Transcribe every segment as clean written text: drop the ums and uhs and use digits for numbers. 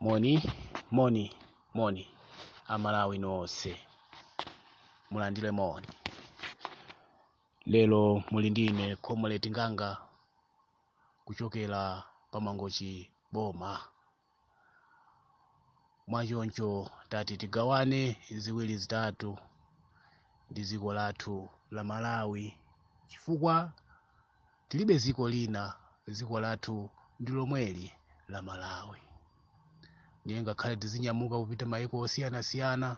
Moni, moni, moni, Amalawi nonse, mulandire moni. Lero muli ndi ine Comrade Nganga kuchokera pa Mangochi boma. Mwachoncho tati tigawane ziwiri zitatu ndi dziko lathu la Malawi, chifukwa tilibe dziko lina, dziko lathu ndi lomweli la Malawi. Ndiye ngakhale tizinyamuka kupita maiko osiyanasiyana,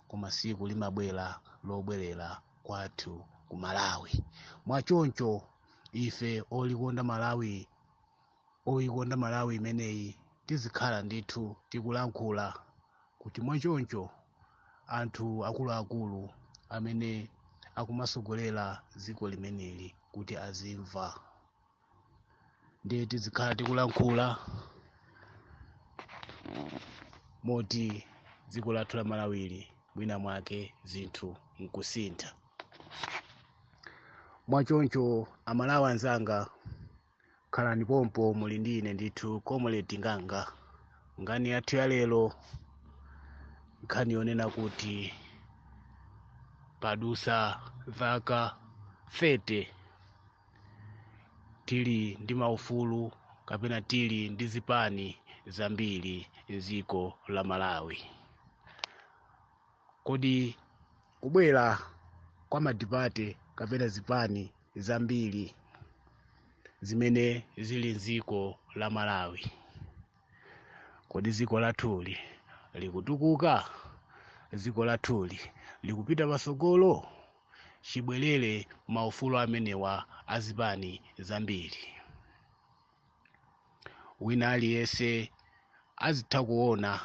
koma siku limabwera lobwerera kwathu ku Malawi. Mwachoncho ife olikonda Malawi, oyikonda Malawi imeneyi, tizikhala ndithu tikulankhula kuti mwachoncho anthu akuluakulu amene akumasogolera dziko limeneli kuti azimva. Ndiye tizikhala tikulankhula moti dziko lathu la Malawili mwina mwake zinthu nkusintha. Mwachoncho Amalawi anzanga, khalani pompo, muli ndi ine ndithu Comrade Nganga. Nkhani yathu ya lero, nkhani yonena kuti padusa zaka 30 tili ndi maufulu kapena tili ndi zipani zambiri mdziko la Malawi. Kodi kubwera kwa madipate kapena zipani zambiri zimene zili mdziko la Malawi, kodi dziko lathuli likutukuka? Dziko lathuli likupita patsogolo chibwerere maufulu amenewa a zipani zambiri? Wina aliyense azitha kuona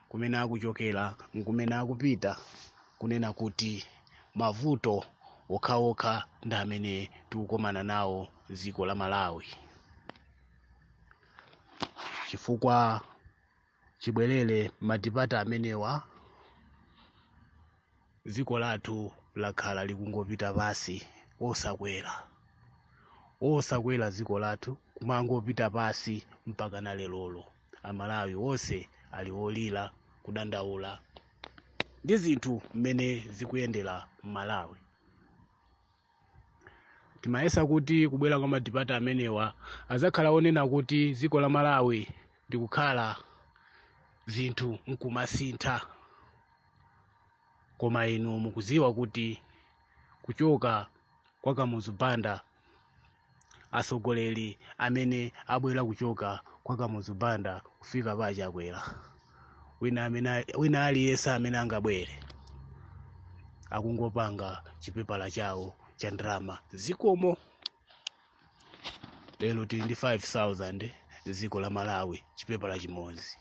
kumene akuchokera nkumene akupita, kunena kuti mavuto okhaokha ndi amene tikukomana nawo dziko la Malawi, chifukwa chibwerere madipata amenewa dziko lathu lakhala likungopita pasi, osakwera, osakwera. Dziko lathu kumangopita pasi mpaka na lerolo. Amalawi onse ali olira, kudandaula ndi zinthu mmene zikuyendera m'Malawi. Timayesa kuti kubwera kwa madipata amenewa azakhala onena kuti dziko la Malawi ndikukhala zinthu nkumasintha, koma inu mukuziwa kuti kuchoka kwa Kamuzu Banda, atsogoleri amene abwera kuchoka kwa Kamuzu Banda kufika pa Chakwera, wina aliyense amene angabwere akungopanga chipepala chawo cha ndalama zikomo. Lero tili ndi 5000 dziko la Malawi, chipepala chimodzi.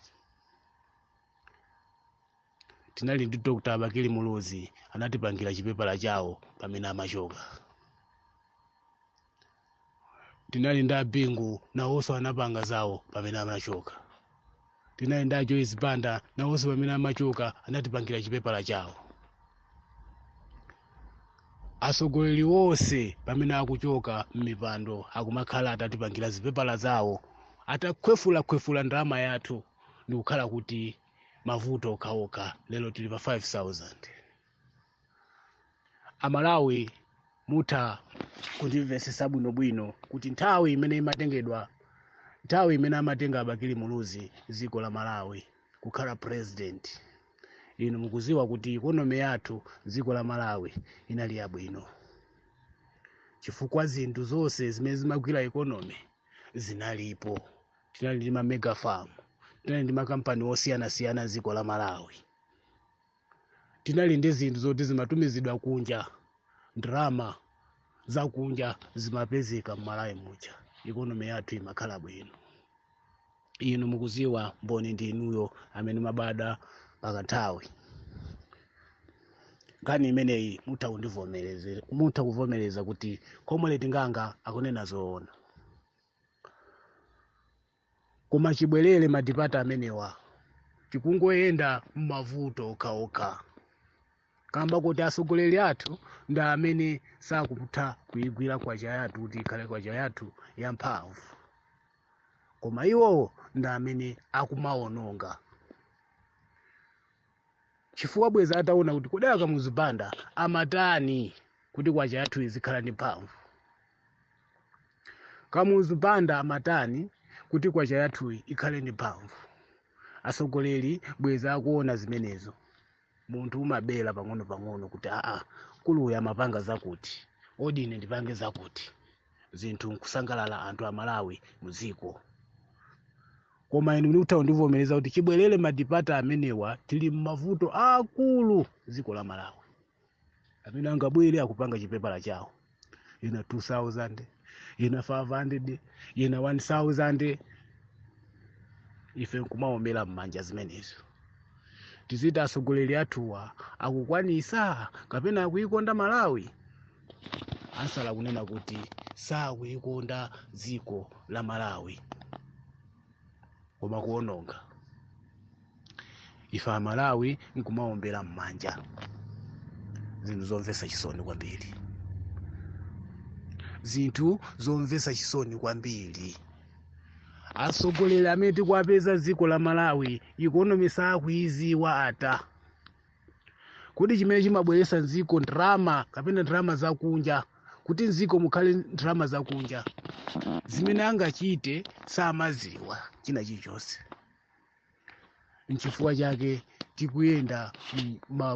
Tinali ndi Dr. Bakili Muluzi, anatipangira chipepala chawo pamene amachoka. Tinali ndi Abingu, nawonso anapanga zawo pamene amachoka. Tinali ndi a Joyce Banda, nawonso pamene amachoka anatipangira chipepala chawo. Atsogoleri wonse pamene akuchoka m'mipando akumakhala atatipangira zipepala zawo, atakhwefulakhwefula ndalama yathu, ndikukhala kuti mavuto okhaokha. Lero tili pa 5000. Amalawi, mutha kundimvetsetsa bwinobwino kuti nthawi imene imatengedwa, nthawi imene amatenga Abakili Muluzi dziko la Malawi kukhala president, inu mukuziwa kuti economy yathu dziko la Malawi inali yabwino, chifukwa zinthu zonse zimene zimagwira economy zinalipo. Tinali ndi ma mega farm, tinali ndi makampani osiyanasiyana dziko la Malawi, tinali ndi zinthu zoti zimatumizidwa kunja, ndalama zakunja zimapezeka m'Malawi muja, economy yathu imakhala bwino. Inu mukuziwa, mboni ndi inuyo amene mabada pakanthawi. Nkhani imeneyi mutha kundivomereza, mutha kuvomereza kuti Comrade Nganga akunena zoona. Koma chibwerere madipata amenewa tikungoyenda m'mavuto okhaokha, kamba kuti atsogoleri athu ndi amene sakutha kuyigwira kwacha yathu kuti ikhale kwacha yathu yamphamvu. Koma iwowo ndi amene akumaononga, chifukwa bweza ataona kuti kodi Kamuzu Banda amatani kuti kwacha yathu izikhala ndi mphamvu. Kamuzu Banda amatani kuti kwacha yathu ikhale ndi mphamvu? Atsogoleri bweza akuona zimenezo. Munthu umabela pang'ono-pang'ono kuti aa, kuluyu amapanga zakuti, odi ine ndipange zakuti, zinthu nkusangalala anthu a Malawi muziko. Koma inu ndikutha kundivomereza kuti chibwerere madipata amenewa, tili m'mavuto akulu dziko la Malawi. Amene angabwere akupanga chipepala chawo, ina 2000, ina 500, ina 1000, ife nkumaombera m'manja zimenezo. Tiziti atsogoleri athuwa akukwanisa kapena akuikonda Malawi? Ansala kunena kuti sakuikonda dziko la Malawi, koma kuononga. Ife Amalawi nkumaombera m'manja. Zinthu zomvetsa chisoni kwambiri, zinthu zomvetsa chisoni kwambiri. Atsogoleri amene tikuwapeza dziko la Malawi, economy sakuiziwa ata. Kuti chimene chimabweretsa mdziko ndalama kapena ndalama zakunja, kuti mdziko mukhale ndalama zakunja, zimene angachite samaziwa china chilichonse. Nchifukwa chake tikuyenda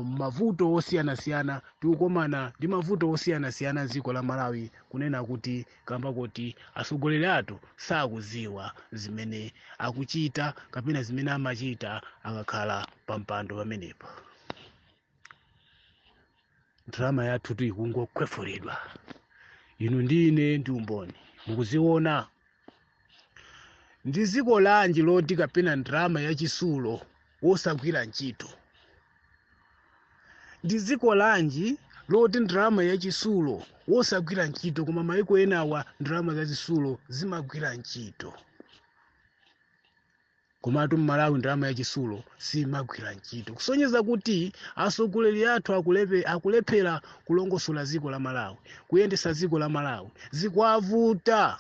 mavuto osiyanasiyana, tikukomana ndi mavuto osiyanasiyana dziko la Malawi, kunena kuti kamba kuti atsogoleri athu sakuziwa zimene akuchita kapena zimene amachita akakhala pa mpando pamenepo. Ndalama yathu tikungokhwefuridwa. Inu ndi ine ndi umboni, mukuziona. Ndi dziko lanji loti kapena ndalama yachisulo wosagwira ntchito? Ndi dziko lanji loti ndalama yachisulo wosagwira ntchito? Koma maiko enawa ndalama zachisulo zimagwira ntchito, komatu mMalawi ndalama yachisulo simagwira ntchito, kusonyeza kuti atsogoleri athu akulephera kulongosola dziko la Malawi, kuyendesa dziko la Malawi zikwavuta.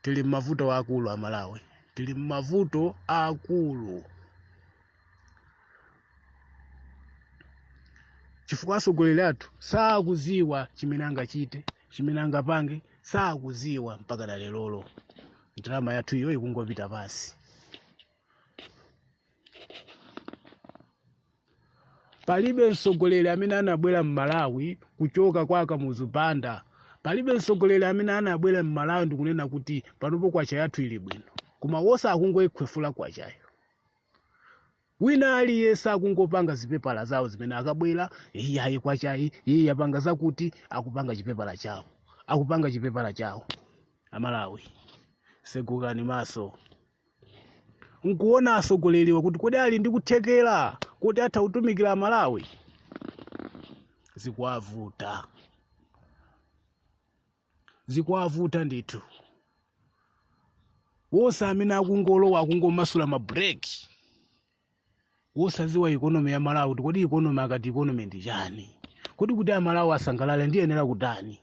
Tili m'mavuto akulu a Malawi, tili m'mavuto akulu, chifukwa atsogoleri athu sakuziwa chimene angachite, chimene angapange sakuziwa. Mpaka na lerolo ndalama yathu iyo ikungopita pasi. Palibe mtsogoleri amene anabwera mMalawi kuchoka kwa Kamuzu Banda, palibe mtsogoleri amene anabwera mMalawi ndikunena kuti panopo kwacha yathu ili bwino, koma wonse akungoyikhwefula kwachayo. Wina aliyense akungopanga zipepala zawo zimene akabwera, iyayi, kwachayi iye yapanga zakuti, akupanga chipepala chawo, akupanga chipepala chawo. Amalawi, segukani maso nkuona atsogoleriwa kuti kodi ali ndi kuthekera kuti atha kutumikira Amalawi? Zikuwavuta, zikuwavuta ndithu. Wonse amene akungolowa akungomasula mabreki, wosaziwa economy ya Malawi, kuti kodi economy, akati economy ndi chani? Kodi kuti Amalawi asangalale ndiyenera kutani?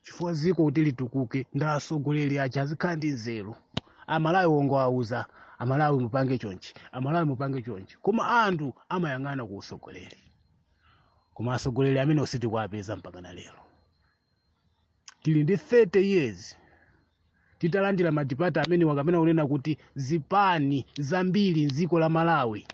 Chifukwa ziko kuti litukuke ndi atsogoleri aja azikhala ndi nzeru. Amalawi wongowauza, "Amalawi mupange chonchi, Amalawi mupange chonchi," koma anthu amayang'ana ku utsogoleri. Koma atsogoleri amene sitikuwapeza mpaka na lero. Tili ndi 30 years titalandira madipata amene wakamena, kunena kuti zipani zambiri mdziko la Malawi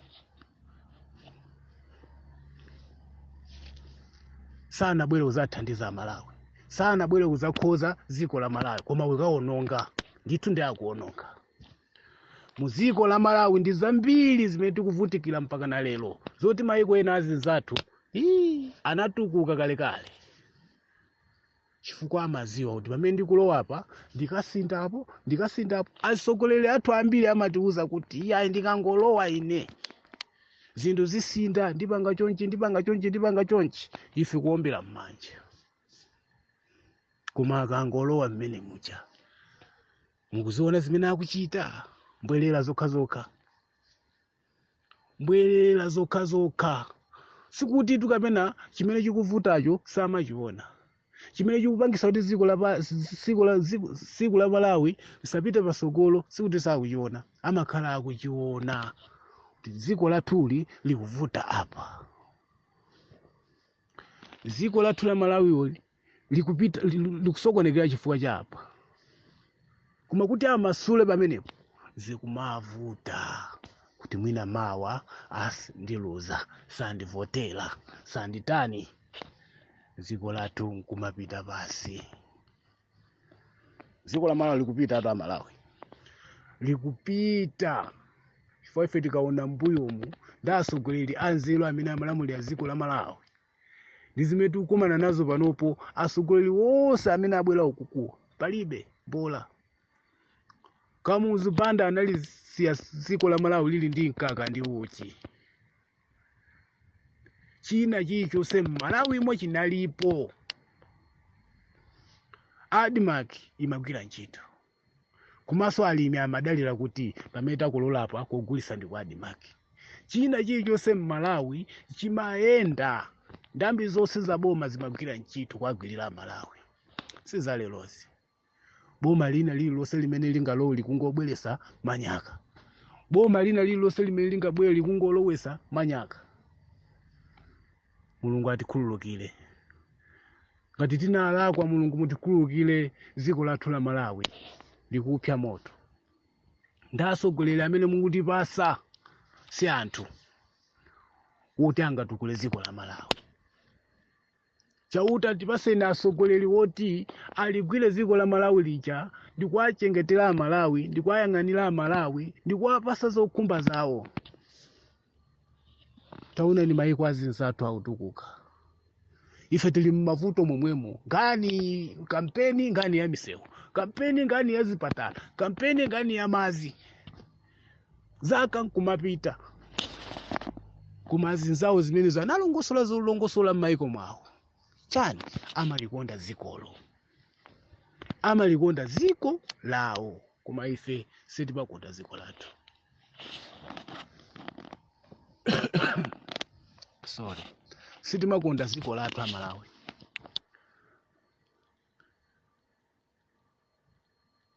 sanabwere kuzathandiza Amalawi, sanabwere kuzakhoza dziko la Malawi, koma kukaononga ndithu. Ndi akuononga mu dziko la Malawi. Ndi zambiri zimene tikuvutikira mpaka na lero, zoti maiko ena azinzathu ii, anatukuka kalekale, chifukwa amaziwa kuti pamene ndikulowapa ndikasindapo, ndikasindapo. Atsogoleri athu ambiri amatiuza kuti, "Iyayi, ndikangolowa ine zinthu zisinda, ndipanga chonchi, ndipanga chonchi, ndipanga chonchi." Ife kuombera m'manja. Koma akangolowa mmene muja, mukuziona zimene akuchita? Mbwerera zokhazokha, mbwerera zokhazokha. Sikuti tukapena chimene chikuvutacho samachiona, chimene chikupangisa kuti dziko la Malawi lisapite pasogolo, sikuti sakuchiona, amakhala akuchiona kuti dziko lathuli likuvuta apa. Dziko lathu la Malawiwo likupita likusokonekera chifukwa cha apa, koma kuti amasule pamenepo zikumavuta, kuti mwina mawa asi ndiluza, sandivotera, sanditani, dziko lathu nkumapita pasi. Dziko la Malawi likupita atu, Amalawi, likupita chifukwa ife tikaona mbuyomu ndi atsogoleri anzeru amene amalamulira dziko la Malawi ndi zimene tikukumana nazo panopo, atsogoleri wonse amene abwera ukukuwa palibe bola. Kamuzu Banda analisiya dziko la Malawi lili ndi mkaka ndi uchi, china chilichonse m'Malawimo chinalipo. ADMARC imagwira ntchito, komanso alimi amadalira kuti pamene takololapo akugulisa ndi ku ADMARC. China chilichonse m'Malawi chimayenda, ndambi zonse za boma zimagwira ntchito kuagwirira Malawi. Sizalerozi, boma lina lililonse limene lingalowe likungobweresa manyaka, boma lina lililonse limene lingabwere likungolowesa manyaka. Mulungu atikhululukire ngati tinalakwa. Mulungu mutikhululukire. Dziko lathu la Malawi likupsa moto ndi atsogoleri amene mukutipasa, si anthu woti angatukule dziko la Malawi. Chauta tipaseni atsogoleri woti aligwire dziko la Malawi lija ndikuwachengetera Amalawi, ndikuwayang'anira Amalawi, ndikuwapasa zokhumba zawo. Taonani mayiko azinzathu akutukuka, ife tili mmavuto momwemo. Ngani kampeni, ngani ya misewu, kampeni ngani ya zipatala, kampeni ngani ya mazi, zaka nkumapita, koma azinzawo zimenezo analongosola zolongosola m'mayiko mwawo. Chani? Amalikonda dzikolo, amalikonda dziko lawo, koma ife sitimakonda dziko lathu. Sorry, sitimakonda dziko lathu Amalawi.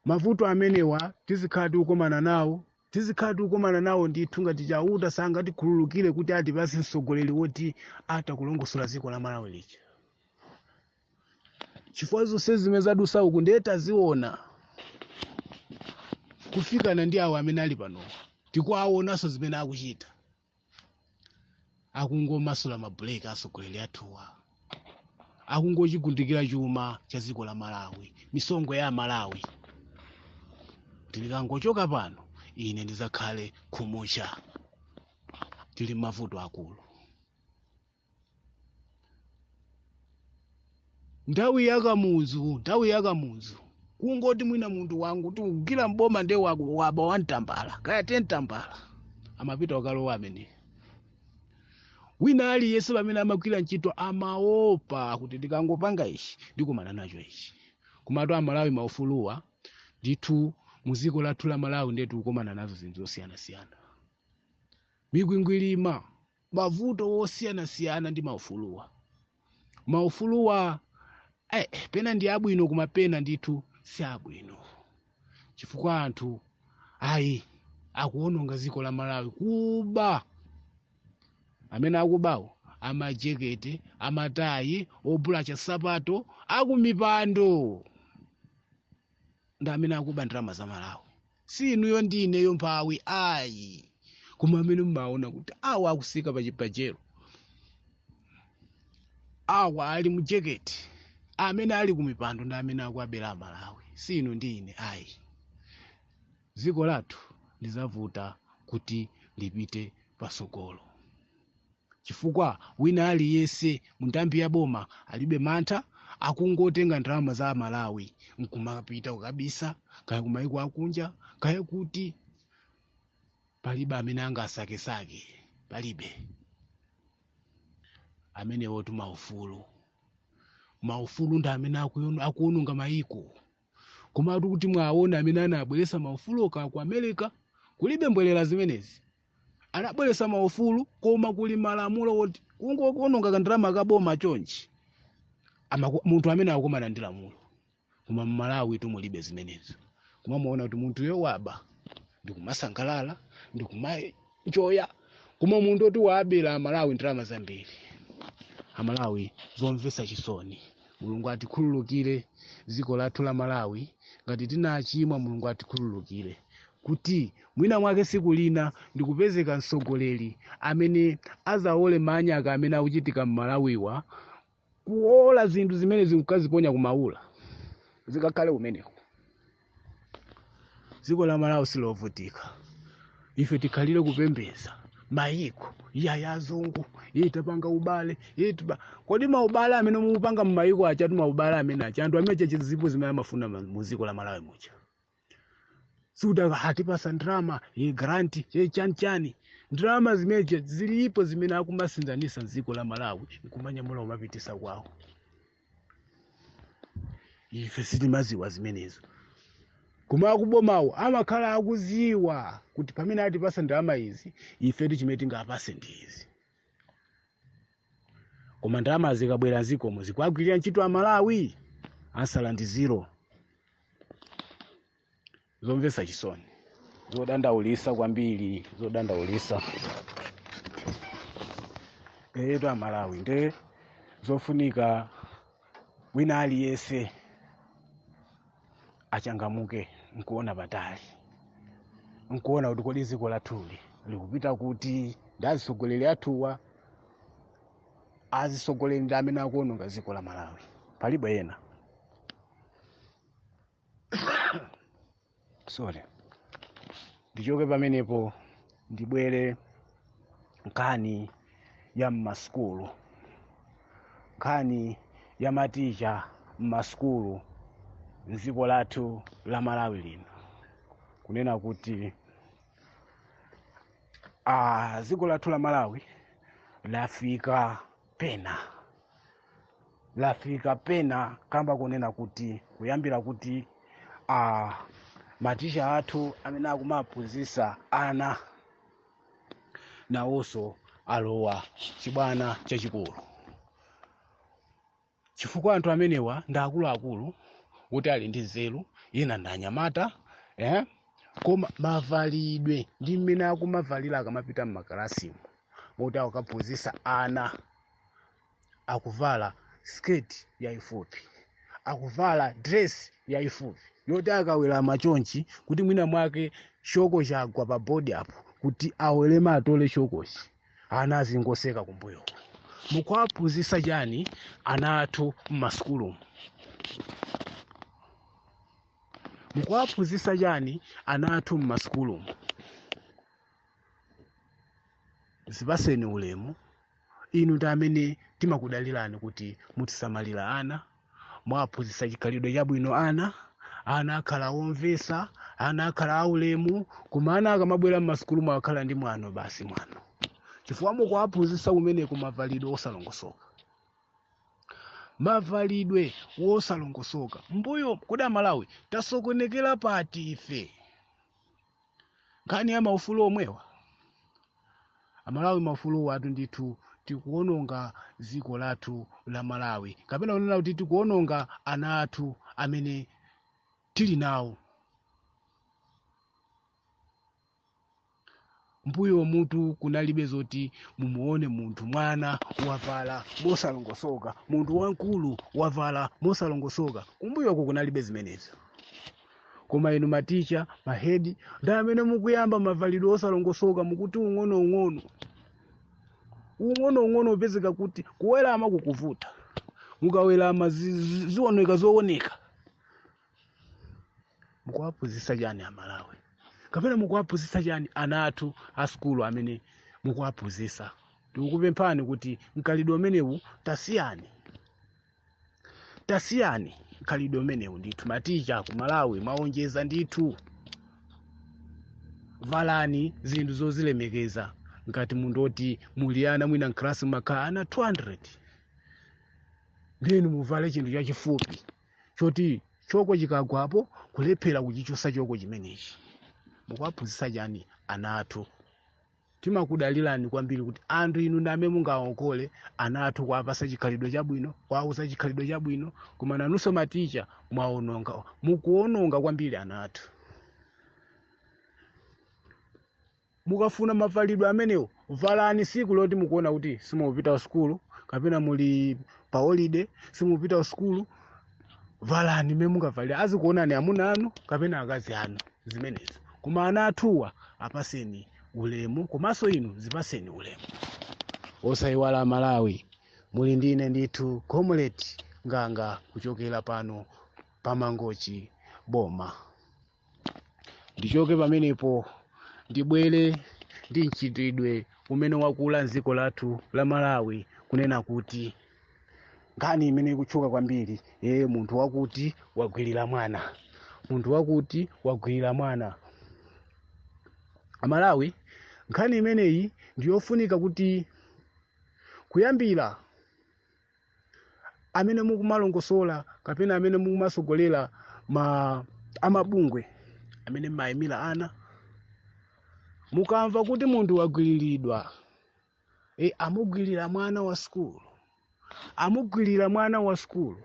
Mavuto amenewa tizikhala tikukomana nawo, tizikhala tikukomana nawo ndithu ngati Chauta sangatikhululukire kuti atipase mtsogoleri woti atakulongosola dziko la Malawi lija, chifukwa zonse zimene zadusa uku ndiye taziona, kufikana ndi awo amene ali panowa, tikuwaonanso zimene akuchita, akungomasula mabuleki atsogoleri athuwa, akungochigundikira chuma cha dziko la Malawi, misonkho ya Malawi. Tilikangochoka pano ine ndizakhale khumucha. Tili mavuto akulu. Nthawi yakamuzu, nthawi yakamuzu, kungoti mwina munthu wangu tikugwira mboma nde waba wamtambala kaya tentambala, amapita ukalowa amene wina aliyense pamene amagwira ntchito amaopa kuti ndikangopanga ichi ndikumana nacho ichi. Komatu Amalawi, maufuluwa ndithu mu dziko lathu la Malawi ndiye tikukumana nazo zinthu zosiyanasiyana, mikwingwirima, mavuto osiyanasiyana ndi maufuluwa. Maufuluwa pena ndi abwino, koma pena ndithu si abwino, chifukwa anthu ayi akuononga dziko la Malawi kuba. Amene akubawo, amajekete, amatayi, obulacha sapato, akumipando ndi amene akuba ndalama za Malawi. Si inuyo ndi ineyo mphawi ayi, koma amene mmaona kuti awa akusika pa chipajero, awa ali mujeketi, amene ali kumipando ndi amene akuabera Amalawi, si inu ndi ine ayi. Dziko lathu lizavuta kuti lipite pasogolo, chifukwa wina aliyense mu nthambi ya boma alibe mantha, akungotenga ndalama za Malawi nkumapita kukabisa kaya kumayiko akunja kaya kuti, palibe amene angasakesake, palibe amenewo. Tu maufulu, maufulu ndi amene akuononga mayiko. Komatu kuti mwaona amene anabweresa maufulu ka ku America, kulibe mbwerera zimenezi. Anabweresa maufulu, koma kuli malamulo woti Kungokuononga kandalama kaboma chonchi, munthu amene akukumana ndi lamulo. Koma mMalawi tumulibe zimenezo. Kumamuona kuti munthuyo waba ndikumasangalala, ndikumajoya, koma munthu oti wabera Amalawi ndalama zambiri. Amalawi, zomvetsa chisoni. Mulungu atikhululukire dziko lathu la Malawi ngati tinachimwa. Mulungu atikhululukire kuti mwina mwake siku lina ndikupezeka mtsogoleri amene azaole manyaka amene akuchitika m'Malawiwa, kuola zinthu zimene zinkaziponya kumaula zikakhale kumeneko. Dziko la Malawi silovutika. Ife tikhalire kupembeza mayiko ya azungu, iye tapanga ubale, iye tiba. Kodi maubale amene mukupanga mmayiko achatu, maubale amene acha, anthu amene achachizipo zimene amafuna mu dziko la Malawi mucha, sikuti atipasa ndalama ye grant ye chani chani. Ndalama zimene zilipo zimene akumasinzanisa mdziko la Malawi nkumanyamula kumapitisa kwawo, ife sitimaziwa zimenezo. Koma akubomawo amakhala akuziwa kuti pamene atipasa ndalama izi, ife chimene tingapase ndi izi. Koma ndalama zikabwera zikomo, zikuagwirira ntchito Amalawi? Ansala ndi zero. Zomvetsa chisoni, zodandaulisa kwambiri, zodandaulisa etu Amalawi. Nde zofunika wina aliyense achangamuke nkuona patali, nkuona kuti kodi dziko lathuli likupita kuti? Ndi atsogoleri athuwa, azisogoleri ndi amene akuononga dziko la Malawi, palibe ena. Sorry, ndichoke pamenepo ndibwere nkhani ya mmasukulu, nkhani ya maticha mmasukulu mdziko lathu la Malawi lino. Kunena kuti dziko lathu la Malawi lafika pena, lafika pena kamba kunena kuti kuyambira kuti maticha athu amene akumaphunzitsa ana nawonso alowa chibwana chachikulu, chifukwa anthu amenewa ndi akuluakulu kuti ali ndi nzeru, ena ndi anyamata, eh? Koma mavalidwe ndi mmene akumavalira akamapita mmakalasimu moti akukaphunzitsa ana, akuvala sketi yayifupi, akuvala dress yayifupi yoti akawelama chonchi kuti mwina mwake choko chagwa pa bodi apo, kuti awelema atole chokochi, ana azingoseka kumbuyo. Mukuwaphunzitsa chani ana athu mmasukulumu? Mukuwaphunzitsa chani ana athu mmasukulumu? Zipaseni ulemu. Inu ndi amene timakudalirani kuti mutisamalira ana, mwaphunzitsa chikhalidwe chabwino ana, ana akhala omvesa, ana akhala aulemu. Koma ana akamabwera mmasukulumu akhala ndi mwano basi, mwano, chifukwa mukuwaphunzitsa kumeneko mavalidwe osalongosoka, mavalidwe wosalongosoka. Mbuyo kodi Amalawi tasokonekera pati ife? Nkhani ya maufulu omwewa, Amalawi, maufulu wathu ndithu tikuononga dziko lathu la Malawi, kapena kunena kuti tikuononga ana athu amene tili nawo. Mbuyo mutu kunalibe zoti mumuone munthu mwana wavala mosalongosoka, munthu wamkulu wavala mosalongosoka. Kumbuyoko kunalibe zimenezo. Koma inu maticha, mahedi, ndi amene mukuyamba mavalidwe osalongosoka. Mukuti ung'onoung'ono, ung'onoung'ono upezeka kuti kuwerama kukuvuta, mukawerama zioneka zooneka. Mukuwaphunzitsa chani Amalawi, kapena mukuwaphunzitsa chani ana athu a sukulu amene mukuwaphunzitsa? Tikukupemphani kuti mkhalidwe umenewu tasiyani, tasiyani mkhalidwe umenewu ndithu. Maticha ku Malawi, mwaonjeza ndithu. Valani zinthu zozilemekeza. Ngati munthu oti muli ana, mwina mklasi makhala ana 200, ndenu muvale chinthu chachifupi choti choko chikagwapo kulephera kuchichosa choko chimenechi. Mukuwaphunzitsa chani ana athu? Timakudalirani kwambiri kuti anthu inu ndi amene mungawaongole ana athu, kuwapasa chikhalidwe chabwino, kuwauza chikhalidwe chabwino. Koma nanunso maticha mwaononga, mukuononga kwambiri ana athu. Mukafuna mavalidwe amenewo, valani siku loti mukuona kuti simupita sukulu kapena muli pa holiday, simupita sukulu, valani mmene mungavalire, azikuonani amuna anu kapena akazi anu, zimenezo. Koma ana athuwa apaseni ulemu, komanso inu zipaseni ulemu. Osayiwala Malawi, muli ndine ndithu Comrade Nganga kuchokera pano pamangochi boma. Ndichoke pamenepo ndibwere ndi mchitidwe umene wakula mdziko lathu la Malawi, kunena kuti nkhani imene ikutchuka kwambiri, munthu wakuti wagwirira mwana, munthu wakuti wagwirira mwana. Amalawi, nkhani imeneyi ndiyofunika kuti kuyambira amene mukumalongosola kapena amene mukumasogolera ma amabungwe amene mmayimira ana, mukamva kuti munthu wagwiriridwa, amugwirira mwana wa sukulu, amugwirira mwana wa sukulu,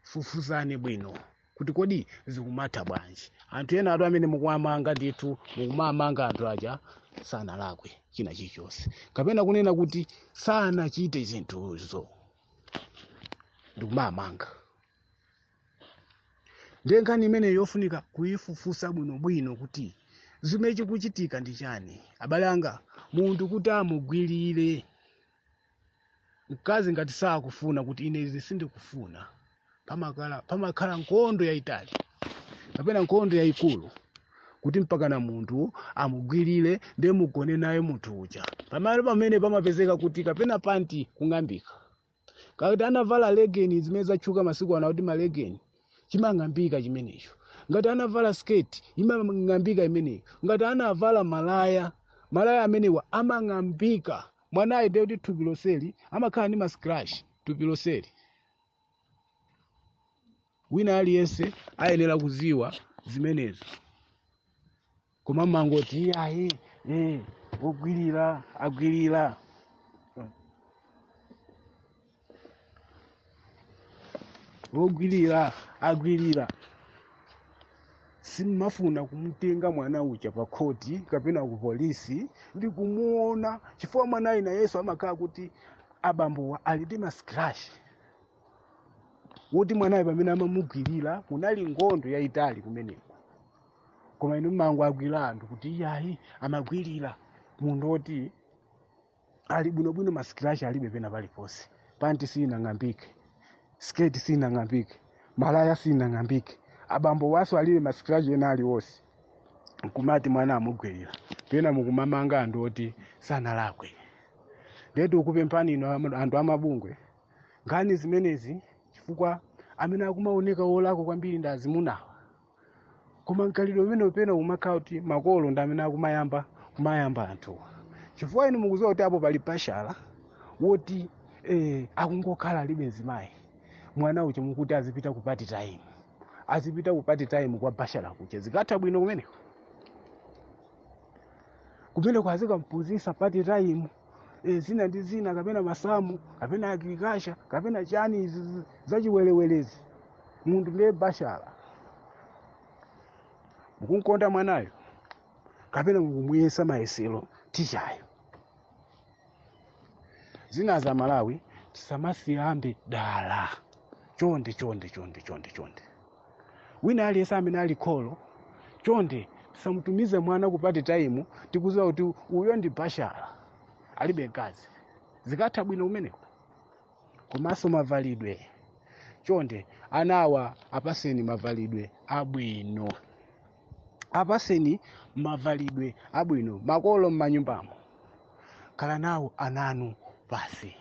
fufuzani bwino kuti kodi zikumatha bwanji. Anthu ena atu amene mukuwamanga ndithu, mukumamanga anthu aja sanalakwe china chilichonse, kapena kunena kuti sanachite zinthuzo, ndikumamanga. Ndiye nkhani imene yofunika kuyifufuza bwinobwino kuti zimene chikuchitika ndi chani. Abale anga, munthu kuti amugwirire mkazi ngati sakufuna kuti ine izi sindikufuna, pamakhala nkhondo yayitali kapena nkhondo yayikulu kuti mpakana munthu amugwirire, ndiye mugone naye munthu uja. Pamalo pamene pamapezeka kuti kapena panti kung'ambika, kapena anavala legeni zimene zatchuka masiku ano kuti malegeni, chimang'ambika chimenecho. Ngati anavala sketi, imang'ambika imeneyo. Ngati anavala malaya, malaya amenewa amang'ambika. Mwanayi ndiye kuti thupi lonseli amakhala ndi ma scratch, thupi lonseli. Wina aliyense ayenera kuziwa zimenezo. Koma mangoti ayi, wogwirira agwirira. Wogwirira agwirira. Simmafuna kumtenga mwana uja pa khoti kapena ku polisi ndi kumuona, chifukwa mwanayi nayenso amakhala kuti abambowa ali ndi ma scratch, woti mwanayi pamene amamugwirira kunali nkhondo yayitali kumeneko. Koma inu mmango agwira anthu kuti iyayi amagwirira munthu woti ali bwinobwino, ma scratch alibe pena paliponse, panti sinang'ambike, sketi sinang'ambike, malaya sinang'ambike, abambo waso alibe ma scratch ena aliwonse, nkumati mwana amugwirira. Pena mukumamanga anthu oti sanalakwe. Ndetu ukupemphani inu anthu amabungwe, nkhani zimenezi, chifukwa amene akumaoneka wolakwa kwambiri ndi azimunawa. Koma mkhalidwe umene pena umakhala kuti makolo ndi amene akumayamba kumayamba anthuwa, chifukwa inu mukudziwa kuti apo pali pashala woti akungokhala alibe mzimayi, mwana uja mukuti azipita ku part time, azipita ku part time kwa pashala kuja, zikatha bwino kumeneko? Kumeneko azikamphunzitsa part time zina ndi zina, kapena masamu, kapena agriculture, kapena chani, izi zachiwelewerezi. Munthu ndiye bashala, mukunkonda mwanayo kapena mukumuyesa mayesero tichayo? Zina za Malawi tisamasiyambe dala. Chonde, chonde, chonde, chonde, chonde, wina aliyense amene ali kholo, chonde tisamutumize mwana ku part time tikuziwa kuti uyo ndi bashala, alibe mkazi. Zikatha bwino kumeneko? Komanso mavalidwe, chonde anawa apaseni mavalidwe abwino, apaseni mavalidwe abwino. Makolo m'manyumbamo, khala nawo ananu pasi,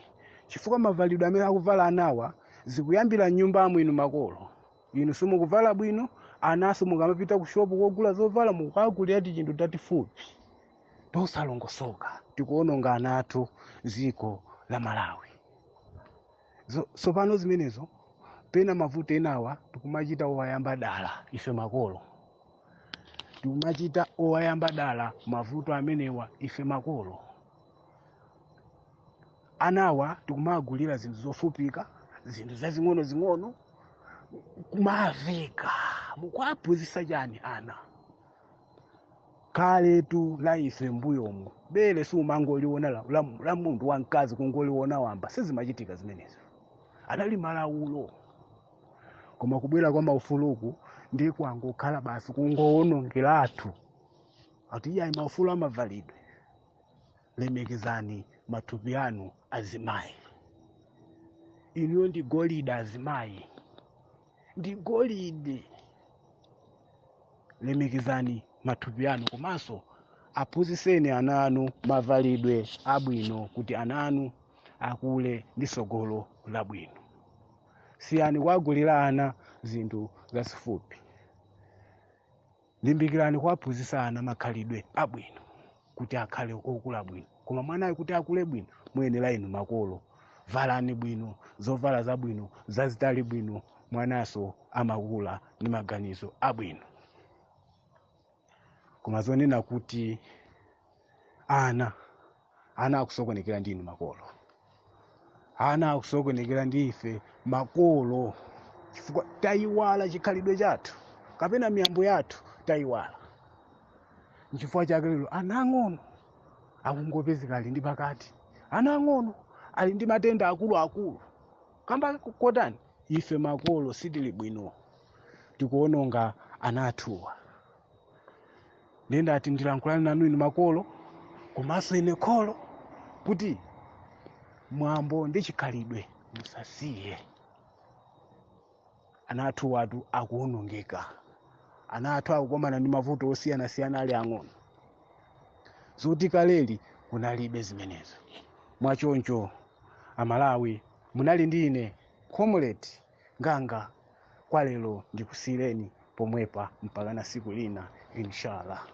chifukwa mavalidwe amene akuvala anawa zikuyambira m'nyumbamo. Inu makolo, inu simukuvala bwino, anaso mukamapita ku shopu kogula zovala mukagulira tichinthu tatifupi tosalongosoka. Tikuononga ana athu dziko la Malawi. Sopano zimenezo pena mavuto enawa tikumachita owayamba dala ife makolo, tikumachita owayamba dala mavuto amenewa ife makolo. Anawa tikumagulira zinthu zofupika, zinthu zazing'ono-zing'ono, kumaveka. Mukuaphunzitsa chani ana? Kaletu la ife mbuyomu, bere sumangoliona la munthu wamkazi, kungoliona wamba, sizimachitika zimenezo, anali malaulo. Koma kubwera kwa maufuluku ndi kwangokhala basi kungowonongeratu. Ati iyayi, maufulu amavalidwe. Lemekezani mathupi anu azimayi. Inuyo ndi golide azimayi, ndi golide. Lemekezani mathupi anu, komanso aphunzitseni ana anu mavalidwe abwino kuti ana anu akule ndi tsogolo labwino. Siyani kuagulira ana zinthu zazifupi. Limbikirani kuwaphunzitsa ana makhalidwe abwino kuti akhale okula bwino. Koma mwanayo kuti akule bwino, muyenera inu makolo valani bwino, zovala zabwino, zazitali bwino. Mwanaso amakula ndi maganizo abwino. Koma zonena kuti ana akusokonekera ndi inu makolo, ana akusokonekera ndi ife makolo, chifukwa tayiwala chikhalidwe chathu kapena miyambo yathu, tayiwala. Nchifukwa chake lero ana ang'ono akungopezeka ali ndi pakati, ana ang'ono ali ndi matenda akuluakulu. Kamba kotani? Ife makolo sitili bwino, tikuononga ana athuwa. Ndendati ndilankhulane nanu inu makolo komanso ine kholo kuti mwambo ndi chikhalidwe musasiye. Ana athu watu akuonongeka, ana athu akukomana ndi mavuto osiyanasiyana ali ang'ono, zoti kaleli kunalibe zimenezo. Mwachoncho Amalawi, munali ndi ine Comrade Nganga. Kwa lero ndikusiyireni pomwepa mpaka na siku lina, inshallah.